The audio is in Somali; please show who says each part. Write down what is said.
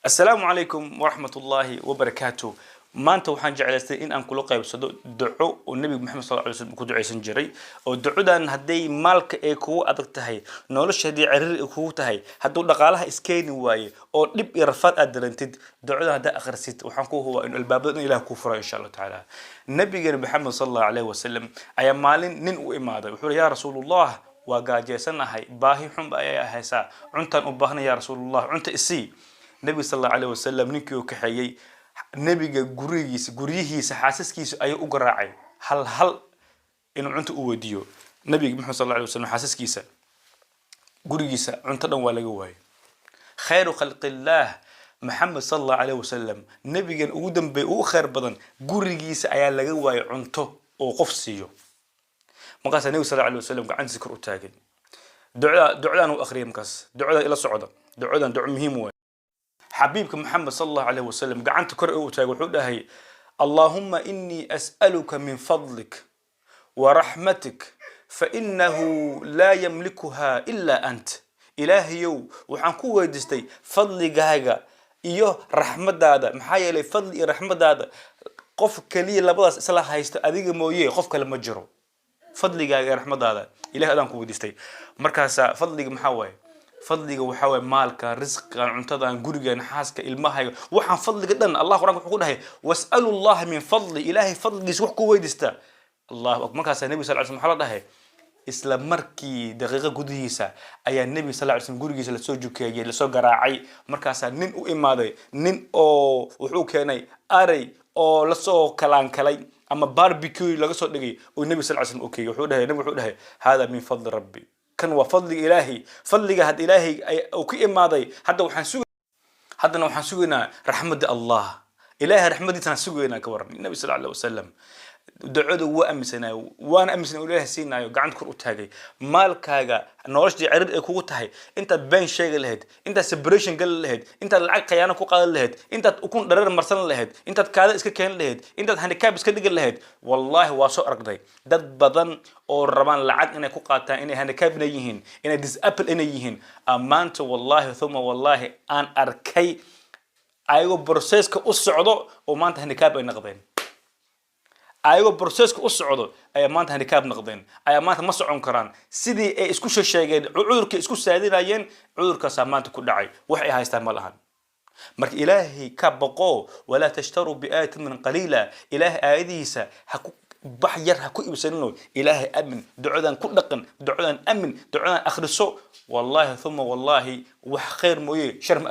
Speaker 1: Assalaamu calaykum waraxmatullaahi wabarakaatu. Maanta waxaan jeclaystay in aan kula qaybsado duco oo Nebiga Maxamed sal ly slm ku ducaysan jiray, oo ducadan hadday maalka ay kugu adag tahay, nolosha haddii cariiri ay kugu tahay, hadduu dhaqaalaha iskeeni waaye oo dhib iyo rafaad aad darantid, ducadan haddaa akhrisid, waxaan ku hubaa in albaabada in Ilah kuu fura, insha Allahu tacaala. Nabigeena Maxamed sal Allahu alayhi wasalam ayaa maalin nin u imaaday. Wuxuu yidhi: "Yaa Rasuulullah, waa gaajeysanahay, baahi xunba ayaa haysaa, cuntaan u baahnay. Yaa Rasuulullah, cunta isii." Nebiga sal Allahu alayhi wasalam ninkii uu kaxeeyey nebiga gurigiisa, guryihiisa, xaasaskiisa ayuu u garaacay hal hal inuu cunta u weydiiyo. Nebiga Maxamed sal Allahu alayhi wasalam xaasaskiisa, gurigiisa cunto dhan waa laga waayay. Khayru khalqillaah Maxamed sal Allahu alayhi wasalam, nebigan ugu dambeey, ugu khayr badan, gurigiisa ayaa laga waayay cunto oo qof siiyo. Markaasaa nebiga sal Allahu alayhi wasalam gacantiisa kor u taagay, ducada ducadan uu akhriyay. Markaas ducada ila socda, ducadan duco muhiim waay. Xabiibka Maxamed sal Allahu alayhi wasalam gacanta kor u taagay, wuxuu dhahay: "Allahuma inii as'aluka min fadlik wa raxmatik, fainahu laa yamlikuha ila ant." Ilaahayow, waxaan ku weydiistay fadligaaga iyo raxmadaada, maxaa yeelay fadli iyo raxmadaada qof keliya labadaas isla haysto adiga mooye, qof kale ma jiro. Fadligaaga iyo raxmadaada, Ilahay, adaan ku weydiistay. Markaasa fadliga maxaa waaye? Fadliga waxaa waaye maalka, risqigan, cuntadan, gurigan, xaaska, ilmahayga, waxaan fadliga dhan. Allah Qur'anka wuxuu ku dhahay: "Was'alu Llaha min fadli." Ilaahay fadligiisa wax ku weydiista. Allahu akbar. Markaasaa Nebiga sal ly slm waxaa la dhahay, isla markii daqiiqo gudihiisa ayaa Nebiga sal ly slm gurigiisa lasoo jukeeyey, lasoo garaacay. Markaasaa nin u imaaday, nin oo wuxuu keenay arey oo lasoo kalaankalay ama barbecue laga soo dhigay oo Nebiga sal ly slm u keeyey. Wuxuu dhahay nebigu, wuxuu dhahay: "Hada min fadli rabbi." Kan waa fadliga Ilaahay, fadliga had Ilaahay uu ka imaaday. Hadda waxaan sug haddana waxaan sugaynaa raxmadda Allah. Ilaahay raxmadiisaan sugaynaa. Ka waran Nabi sal Alay wasalam? Ducadu waa aaminsanaayo, waana aaminsanay uu Ilaahay siinaayo. Gacanta kor u taagay. Maalkaaga, noloshii ciriir ay kugu tahay, intaad been sheegi lahayd, intaad separation gali lahayd, intaad lacag khayaano ku qaadan lahayd, intaad ukun dhareer marsan lahayd, intaad kaada iska keeni lahayd, intaad handicap iska dhigi lahayd, wallahi waa soo aragday dad badan oo rabaan lacag inay ku qaataan, inay handicap inay yihiin, inay disable inay yihiin. Ammaanta wallahi thuma wallahi aan arkay ayagoo processka u socdo oo maanta handicap ay noqdeen. Ayagoo processka u socdo ayaa maanta handicap noqdeen, ayaa maanta ma socon karaan sidii ay isku sheegeen. Cudurkay isku saadinayeen, cudurkaasaa maanta ku dhacay. Wax ay haystaan ma lahan. Marka Ilaahay ka boqo. "Walaa tashtaruu biaayati thamanan qaliila." Ilaahay aayadihiisa ha ku bax yar ha ku iibsanino. Ilaahay amin, ducadan ku dhaqan, ducadan amin, ducadan akhriso. Wallahi thuma wallahi wax khayr mooye shar ma.